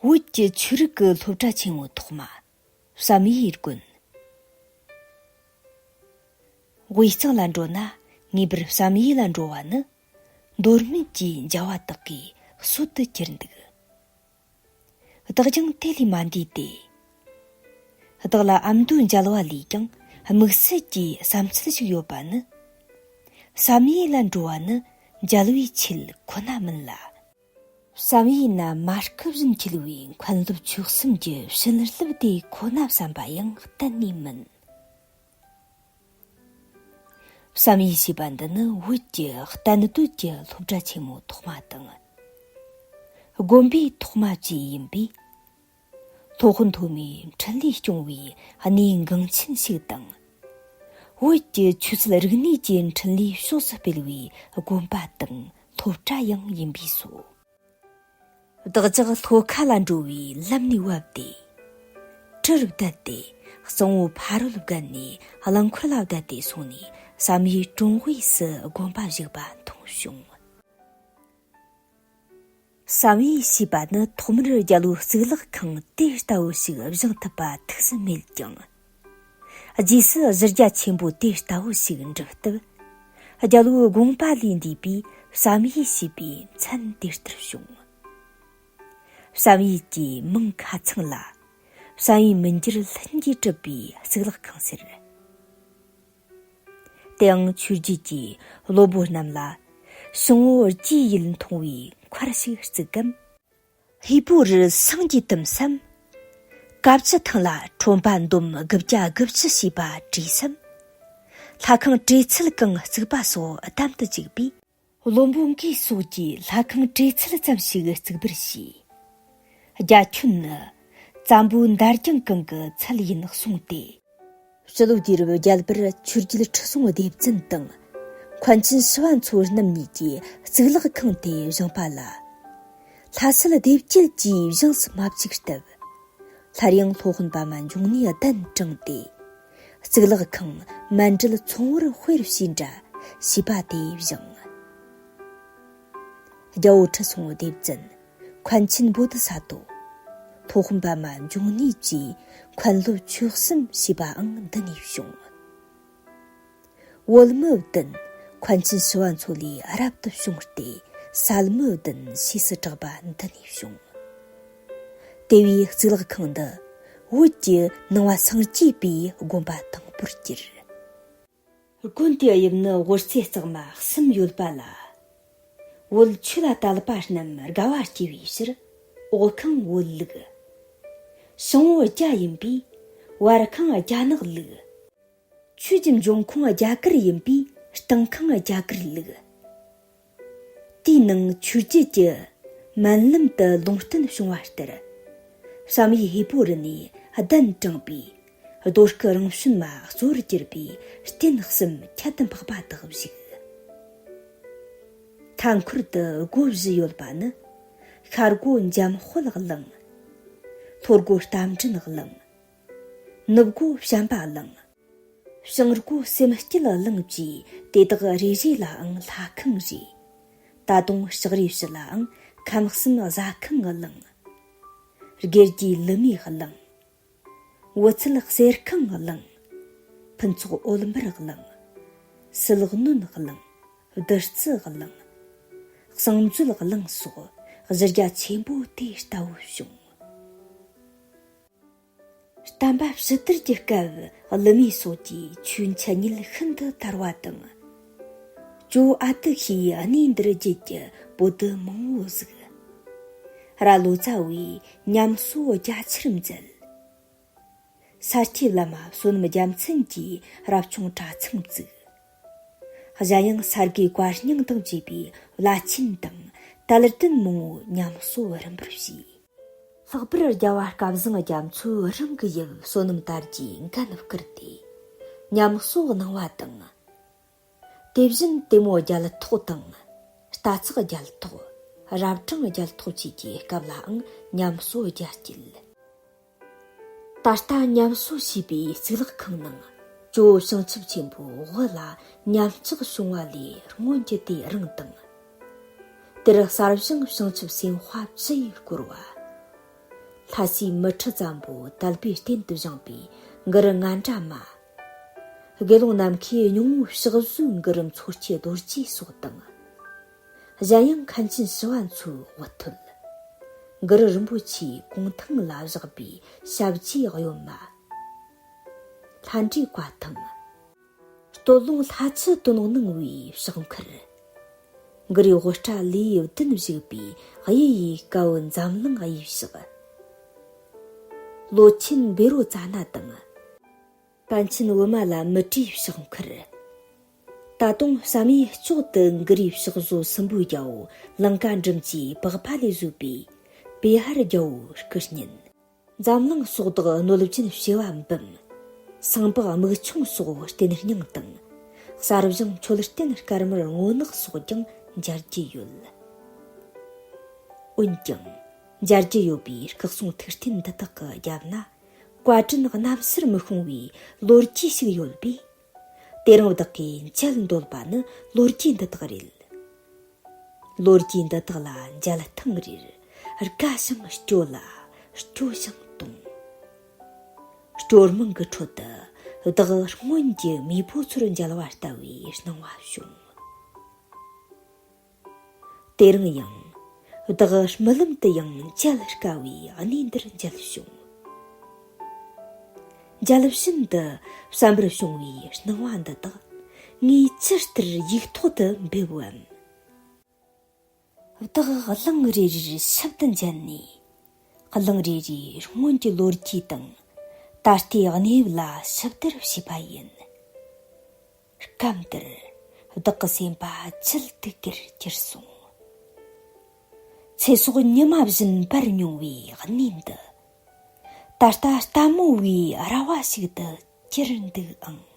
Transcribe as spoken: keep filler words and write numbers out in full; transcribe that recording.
བོད་ཀྱི་ཆོས་རིག་གི་སློབ་གྲྭ་ཆེན་མོ་ཐོག་མ། བསམ་ཡས་དགོན། དབུས་གཙང་ལ་འགྲོ་ན་ངེས་པར་བསམ་ཡས་ལ་འགྲོ་བ་ནི། མདོ་སྨད་ཀྱི་མཇལ་བ་དག་གི་སྲོལ་དུ་གྱུར་འདུག། བདག་ཀྱང་དེ་ལས་མ་འདས་ཏེ། བདག་ལ་ཨ་མདོའི་མཇལ་བ་ལས་ཀྱང་དམིགས་བསལ་གྱི་བསམ་ཚུལ་ཞིག་ཡོད་པ་ནི། བསམ་ཡས་ལ་འགྲོ་བ་ནི་མཇལ་བའི་ཆེད་ཁོ་ན་མིན་ལ། བསམ་ཡས་ན་མ་སྐུ་བཞིན་འཁྱིལ་བའི་མཁན་སློབ་ཆོས་གསུམ་གྱི་བྱིན་རླབས་དེ་ཁོ་ན་བསམ་པ་ཡང་གཏན་ནས་མིན། བསམ་ཡས་ཞེས་པ་འདི་ནི་བོད་ཀྱི་གཏན་སྡོད་ཀྱི་སློབ་གྲྭ་ཆེན་མོ་ཐོག་མ་དང་། དགོན་པའི་ཐོག་མ་བཅས་ཡིན་པས། སློབ་དཔོན་ཐོན་མིའི་འཕྲིན་ལས་སྐྱོང་བའི་གནས་འགངས་ཆེན་ཞིག་དང་། བོད་ཀྱི་ཆོས་སྲིད་རིག་གནས་ཀྱི་འཕྲིན་ལས་ཕྱོགས་སུ་སྤེལ་བའི་དགོན་པ་དང་སློབ་གྲྭ་ཡང་ཡིན་པས་སོ། བདག་ཅག་ལྷོ་ཁ་ལ་འགྲོ་བའི་ལམ་ནས་བབས་ཏེ། གྲུར་བསྡད་དེ། གཙང་བོ་ཕ་རོལ་བརྒལ་ནས་རླངས་འཁོར་ལ་བསྡད་དེ་སོང་ནས་བསམ་ཡས་གྲོང་དབུས་སུ་དགོན་པ་བཞུགས་པ་མཐོང་བྱུང་། བསམ་ཡས་ཞེས་པ་ནི་ཐོག་མར་རྒྱལ་པོའི་གཙུག་ལག་ཁང་དེ་ལྟ་བུ་ཞིག་བཞེངས་ཐུབ་པ་ཐུགས་སུ་མེད་ཀྱང་། རྗེས་སུ་གཞི་རྒྱ་ཆེན་པོ་དེ་ལྟ་བུ་ཞིག་འགྲུབ་སྟབས། རྒྱལ་པོའི་དགོངས་པ་ལས་འདས་པའི་བསམ་ཡས་ཞེས་པའི་མཚན་དེ་ལྟར་བྱུང་། བསམ་ཡས་ཀྱི་མིང་ཁ་ཚང་ལ། བསམ་ཡས་མི་འགྱུར་ལྷུན་གྱིས་གྲུབ་པའི་གཙུག་ལག་ཁང་ཟེར། དེའང་ཆོས་བརྒྱུད་ཀྱི་སློབ་དཔོན་རྣམས་ལ། ཞིང་པོ་རྒྱའི་ཡུལ་མཐོང་བའི་མཁར་ཞིག་བརྩིགས་སྐམ། ཧས་པོ་རི་སངས་རྒྱས་དུམ་བསམ། ཀ་བཅུ་ཐང་ལ་ཁྲོན་པ་འདོམ་དགུ་བརྒྱ་དགུ་བཅུ་ཞེས་པ་བྲིས་སམ། ལྷ་ཁང་བྲེ་ཚལ་གང་བརྩིགས་པ་སོགས་གདམ་དུ་བཅུག་པས། བློན་པོ་འགའི་སོགས་ཀྱིས་ལྷ་ཁང་བྲེ་ཚལ་ཙམ་ཞིག་བརྩིགས་པར་བྱས། རྒྱ་ཁྱོན་ནི་བཙན་པོའི་འདར་ལྗང་གང་གི་ཚལ་ཡིན་གསུངས་ཏེ། སྤྱི་ལོ་དུས་རབས་བརྒྱད་པར་ཆོས་རྒྱལ་ཁྲི་སྲོང་ལྡེ་བཙན་དང་། མཁན་ཆེན་ཞི་བ་འཚོ་རྣམ་གཉིས་ཀྱིས་གཙུག་ལག་ཁང་དེ་བཞེངས་པ་ལ། ལྷ་སྲས་ལྡེ་བརྒྱད་ཀྱིས་བཞེངས་སུ་མ་བཅུག་སྟབས། སླར་ཡང་སློབ་དཔོན་པདྨ་འབྱུང་གནས་གདན་དྲངས་ཏེ། གཙུག་ལག་ཁང་མཎྜལ་ཚོང་བར་དཔེར་བྱས་འདྲ་ཞེས་པ་དེ་བཞེངས། རྒྱལ་པོ་ཁྲི་སྲོང་ལྡེ་བཙན། མཁན་ཆེན་བོ་དྷི་ས་ཏྭ། སློབ་དཔོན་པདྨ་འབྱུང་གནས་བཅས་མཁན་སློབ་ཆོས་གསུམ་ཞེས་པའང་འདི་ནས་བྱུང་། བོད་མི་བདུན། མཁན་ཆེན་ཞི་བ་འཚོ་ལས་རབ་ཏུ་བྱུང་སྟེ། སད་མི་བདུན་ཞེས་སུ་གྲགས་པ་འདི་ནས་བྱུང་། དེ་བས་གཙུག་ལག་ཁང་འདི་བོད་ཀྱི་ནང་པ་སངས་རྒྱས་པའི་དགོན་པ་དང་པོར་གྱུར། དགོན་དེའི་དབྱིབས་ནི་དབུ་རྩེ་གཙང་མ་གསུམ་ཡོད་པ་ལ། བོད་ཆོས་ལ་དད་པ་རྣམས་དགའ་བ་སྐྱེ་བའི་ཕྱིར། འོག་ཁང་བོད་ལུགས། བྱང་བུ་རྒྱ་ཡིན་པས། བར་ཁང་རྒྱ་ནག་ལུགས། ཆོས་ཀྱི་འབྱུང་ཁུངས་རྒྱ་གར་ཡིན་པས། སྟེང་ཁང་རྒྱ་གར་ལུགས། དེའི་ནང་ཆོས་བརྒྱུད་ཀྱི་སྨན་ལམ་དུ་ལུང་བསྟན་བྱུང་བ་ལྟར། བསམ་ཡས་ཧས་པོ་རི་ནས་གདན་དྲངས་པའི་རྡོ་སྐུ་རང་བྱོན་མ་གཙོ་བོར་གྱུར་པའི་རྟེན་གསུམ་ཁྱད་དུ་འཕགས་པ་དག་བཞུགས། མཐའ་འཁོར་དུ་སྒོ་བཞི་ཡོད་པ་ནི། ཤར་སྒོ་འཇམ་དཔལ་གླིང་། ལྷོ་སྒོ་རྟ་མགྲིན་གླིང་། ནུབ་སྒོ་བྱམས་པ་གླིང་། བྱང་སྒོ་སེམས་སྐྱིད་གླིང་བཅས་དེ་དག་རེ་རེ་ལའང་ལྷ་ཁང་རེ། ད་དུང་ལྕགས་རི་བཞི་ལའང་ཁམས་གསུམ་བཟའ་ཁང་གླིང་། སྒེར་གྱི་ལི་མའི་གླིང་། བུ་ཚལ་གསེར་ཁང་གླིང་། ཕུན་ཚོགས་འོད་འབར་གླིང་། སིལ་སྣོད་གླིང་། བདུད་རྩི་གླིང་། གསང་མཛོད་གླིང་སོགས་གཞི་རྒྱ་ཆེན་པོ་དེ་ལྟ་བུ་བྱུང་། བསྟན་པ་ཕྱི་དར་གྱི་སྐབས་ཀླུ་མེས་སོགས་ཀྱིས་ཆོས་འཆད་ཉན་ཤིན་ཏུ་དར་བ་དང་། ཇོ་བོ་ཨ་ཏི་ཤའི་གནས་འདིར་བརྒྱུད་ཀྱི་བོད་དུ་མང་བོ་གཟིགས། ར་ལོ་ཙཱ་བས་ཉམས་གསོ་རྒྱ་ཆེར་མཛད། ས་སྐྱའི་བླ་མ་བསོད་ནམས་རྒྱལ་མཚན་གྱིས་རབ་བྱུང་གྲྭ་ཚང་བཙུགས། གཞན་ཡང་ས་དགེ་བཀའ་རྙིང་དང་བཅས་པའི་བླ་ཆེན་དང་དད་ལྡན་མང་བོས་ཉམས་གསོ་རིམ་པར་བྱས། ལྷག་པར་རྒྱལ་བ་སྐལ་བཟང་རྒྱ་མཚོས་རང་གི་ཡབ་བསོད་ནམས་དར་རྒྱས་འགན་བསྐུར་ཏེ་ཉམས་གསོ་གནང་བ་དང་། དེ་བཞིན་ལྟད་མོ་རྒྱལ་ཐོག་དང་། རྟ་ཚག་རྒྱལ་ཐོག། རབ་འབྲིང་རྒྱལ་ཐོག་བཅས་ཀྱི་སྐབས་ལའང་ཉམས་གསོ་རྒྱ་བསྐྱེད། ད་ལྟ་ཉམས་གསོ་བྱས་པའི་གཙུག་ལག་ཁང་ནང་ཇོ་བོ་བྱང་ཆུབ་ཆེན་པོའི་དབུ་ལ་ཉམས་ཆག་བྱུང་བ་ལས་སྔོན་གྱི་དེ་རིང་དང་། དེར་གསར་བཞེངས་བྱང་ཆུབ་སེམས་དཔའ་བཅུ་ཡིས་བསྐོར་བ། ལྷ་སའི་མི་ཁྲི་བཙན་པོ་དད་པའི་རྟེན་དུ་བཞེངས་པའི་གུ་རུ་ངན་དགྲ་མ། དགེ་སློང་ནམ་མཁའི་སྙིང་པོའི་ཕྱག་བཟོའི་གུ་རུ་མཚོ་སྐྱེས་རྡོ་རྗེའི་སྲོག་དང་། གཞན་ཡང་མཁན་ཆེན་ཞི་བ་འཚོའི་འོད་ཐོད། གུ་རུ་རིན་པོ་ཆེའི་གུང་ཐང་ལ་བཞག་པའི་ཞབས་རྗེས་གཡོན་མ། ལྷ་འདྲེའི་བཀའ་ཐང་། སྟོད་ལུང་ལྷ་ཆུ་དོ་ནོ་ནང་བའི་ཕྱག་འཁུར། གུ་རུའི་དབུ་སྐྲ་ལེའུ་བདུན་བཞུགས་པའི་གཡུ་ཡི་དཀར་བོ་འཛམ་གླིང་གཡུ་ཕྱག། ལོ་ཆེན་བཻ་རོ་ཙ་ན་དང་། པཎ་ཆེན་བི་མ་ལ་མི་ཏྲའི་ཕྱག་འཁུར། ད་དུང་བསམ་ཡས་ལྕོག་ཏུ་གུ་རུའི་ཕྱག་བཟོ་སྲིན་པོའི་རྒྱལ་པོ་ལང་ཀ་འགྲིམ་གྱི་པགས་ཕ་ལས་བཟོས་པའི་པེ་ཧར་རྒྱལ་པོའི་སྐུ་བརྙན། འཛམ་གླིང་སྲོག་བདག་གནོད་སྦྱིན་བྱེ་བ་འབུམ། སང་པགས་མིག་ཆུང་སོགས་རྟེན་རྙིང་དང་། གསར་བཞེངས་མཆོད་རྟེན་དཀར་དམར་སྔོ་ནག་སོགས་ཀྱང་མཇལ་རྒྱུ་ཡོད། འོན་ཀྱང་། མཇལ་རྒྱུ་ཡོད་པའི་སྐུ་གསུང་ཐུགས་རྟེན་འདི་དག་གི་རྒྱབ་ན། བཀའ་དྲིན་རྣམ་གསལ་མི་ཤོང་བའི་ལོ་རྒྱུས་ཤིག་ཡོད་པས། དེ་རིང་བདག་གིས་མཇལ་འདོད་པ་ནི་ལོ་རྒྱུས་འདི་དག་རེད། ལོ་རྒྱུས་འདི་དག་ལ་མཇལ་ཐེངས་རེར་དགའ་ཞིང་སྐྱོ་ལ་སྐྱོ་ཞིང་དུང་། སྐྱོར་མོ་གི་ཁྲོད་དུ་བདག་སྔོན་གྱི་མེས་པོ་ཚོར་མཇལ་བ་ལྟ་བུའི་སྣང་བ་བྱུང་། དེ་རིང་ཡང་བདག་རྨི་ལམ་དུ་ཡང་མཇལ་དཀའ་བའི་གནས་འདིར་མཇལ་བྱུང་། མཇལ་བཞིན་དུ་བསམ་པར་བྱུང་བའི་སྣང་བ་འདི་དག་ངས་ཅི་ལྟར་ཡིག་ཐོག་ཏུ་འབེབས་བམ། བདག་གླིང་རེ་རེར་ཞིབ་ཏུ་མཇལ་ནས། གླིང་རེ་རེའི་སྔོན་གྱི་ལོ་རྒྱུས་དང་། ད་ལྟའི་གནས་བབ་ལ་ཞིབ་བསྡུར་བྱས་པ་ཡིན། སྐབས་འདིར་བདག་གི་སེམས་པ་ཇི་སྡུག་གིར་གྱུར་སོང་། ཚེ་སྲོག་ཉི་མ་བཞིན་འབར་མྱོང་བའི་གནས་འདི། ད་ལྟ་ལྟད་མོ་བའི་ར་བ་ཞིག་ཏུ་གྱུར་འདུག་ཨང་